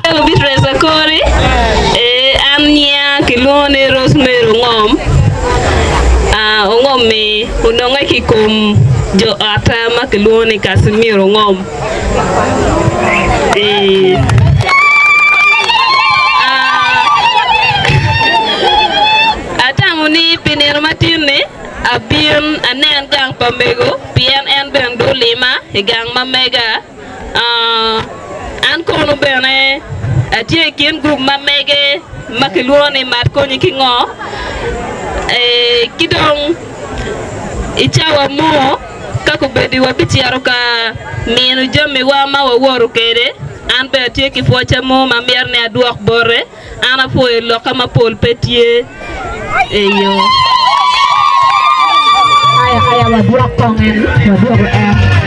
Hello Beatrice Akori, ee an nyinga kilwongo ni Rosemary Ongom, ah Ongom-mi ononge ki i kom jo otta ma kilwongo ni Casimir Ongom. Ee ah atamo ni pi nino matin-ni abin anen gang pa mego pien en bene dong olima i gang ma mega. An kono bene atye i kin gurup ma mege ma kilwongo ni Mat Konyi ki Ngo? Ki dong i cawa mo ka kobeddi wabicito ka mino jamiwa ma wawoto kwede, an bene atye ki pwocca mo ma myero ni adwok bote. An apwoyo lokka mapol pe tye. Eyo. Aya, aya, wadwok kong en, wadwoko en.